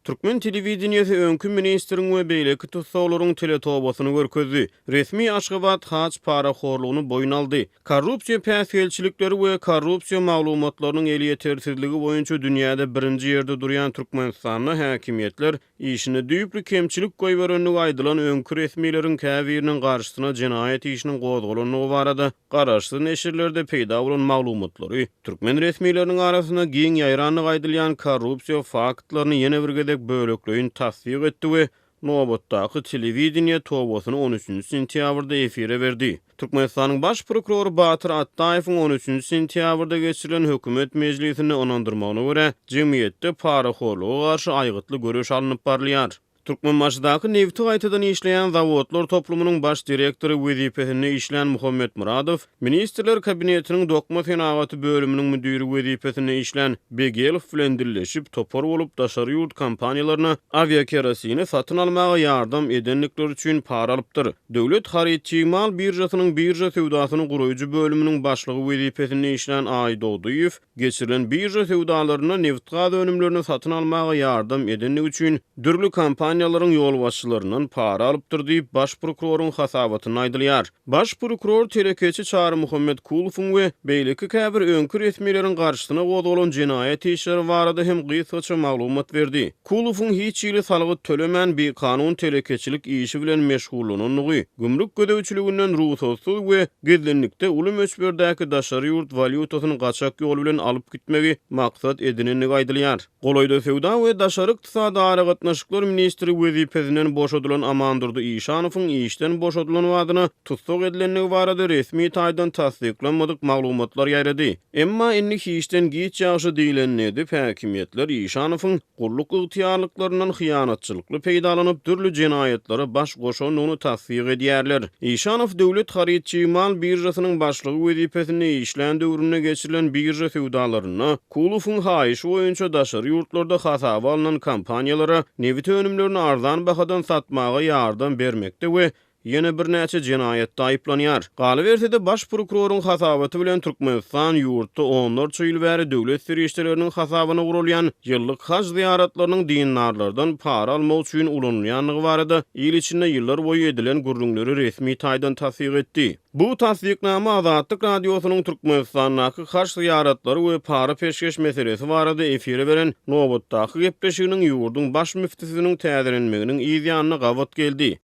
Türkmen telewideniýesi öňki ministriň we beýleki tussaglaryň teletobasyny görkezdi. Resmi Aşgabat haj parahorlugyny boýun aldy. Korrupsiýa päsgelçilikleri we korrupsiýa maglumatlarynyň elýetersizligi boýunça dünýäde birinji ýerde durýan Türkmenistanda häkimiýetler Işinde düýpli kemçilik goýberendigi aýdylan öňki resmileriň käbiriniň garşysyna jenaýat işiniň gozgalandygy barada garaşsyz neşirlerde peýda bolan maglumatlary, türkmen resmileriniň arasynda giň ýaýrandygy aýdylýan korrupsiýa faktlaryny ýene bir gezek bölekleýin tassyk etdi we nobatdaky telewideniýe tobasyny on üçünji sentýabrda efire berdi. Türkmenistanyň Baş prokurory Batyr Atdaýewiň on üçünji sentýabrda geçirilen hökümet mejlisinde ynandyrmagyna görä, jemgyýetde parahorluga garşy aýgytly göreş alnyp barylýar. Türkmenbaşydaky nebiti gaýtadan işleýän zawodlar toplumynyň baş direktory wezipesinde işlän Muhammet Myradow, Ministrler Kabinetiniň dokma senagaty bölüminiň müdiri wezipesinde işlän Begelow bilen dilleşip, topar bolup daşary ýurt kompaniýalaryna awiakerosini satyn almaga ýardam edendikleri üçin para alypdyr. Döwlet haryt-çig mal biržasynyň birža söwdasyny guraýjy bölüminiň başlygy wezipesinde işlän Aýdogdyýew geçirilen birža söwdalarynda nebitgaz önümlerini satyn almaga ýardam edendigi üçin dürli kompaniýalaryň ýolbaşçylaryndan para alypdyr diýip, baş prokuroryň hasabatynda aýdylýar. Baş prokuror telekeçi Çarymuhammet Kulowyň we beýleki käbir öňki resmileriň garşysyna gozgalan jenaýat işleri barada hem gysgaça maglumat berdi. Kulowyň hiç hili salgyt tölemän bikanun telekeçilik işi bilen meşgullanandygy, gümrük gözegçiliginden rugsatsyz we gizlinlikde uly möçberdäki daşary ýurt walýutasyny gaçak ýol bilen alyp gitmegi maksat edinendigi aýdylýar. Golaýda söwda we daşary ykdysady aragatnaşyklar ministri wezipesinden boşadylan Amandurdy Işanowyň işden boşadylan badyna tussag edilendigi barada resmi taýdan tassyklanmadyk maglumatlar ýaýrady. Emma indi hiçden giç ýagşy diýlenini edip, häkimiýetler Işanowyň gulluk ygtyýarlyklaryndan hyýanatçylykly peýdalanyp, dürli jenaýatlara baş goşandygyny tassyk edýärler. Işanow Döwlet haryt-çig mal biržasynyň başlygy wezipesinde işlän döwründe geçirilen birža söwdalarynda Kulowyň haýyşy boýunça daşary ýurtlarda hasaba alnan kompaniýalara nebit önümlerini arzan bahadan satmaga ýardam bermekde we ýene birnäçe jenaýatda aýyplanýar. Galyberse-de, baş prokuroryň hasabaty bilen Türkmenistan ýurtda onlarça ýyl bäri döwlet serişdeleriniň hasabyna guralýan ýyllyk haj zyýaratlarynyň dindarlardan para almak üçin ulanylýandygy barada il içinde ýyllar boýy edilen gürrüňleri resmi taýdan tassyk etdi. Bu tassyknama Azatlyk Radiosynyň Türkmenistandaky haj zyýaratlary we para-peşgeş meselesi barada efire beren nobatdaky gepleşiginiň ýurduň baş müftüsiniň täzelenmeginiň yz ýanyna gabat geldi.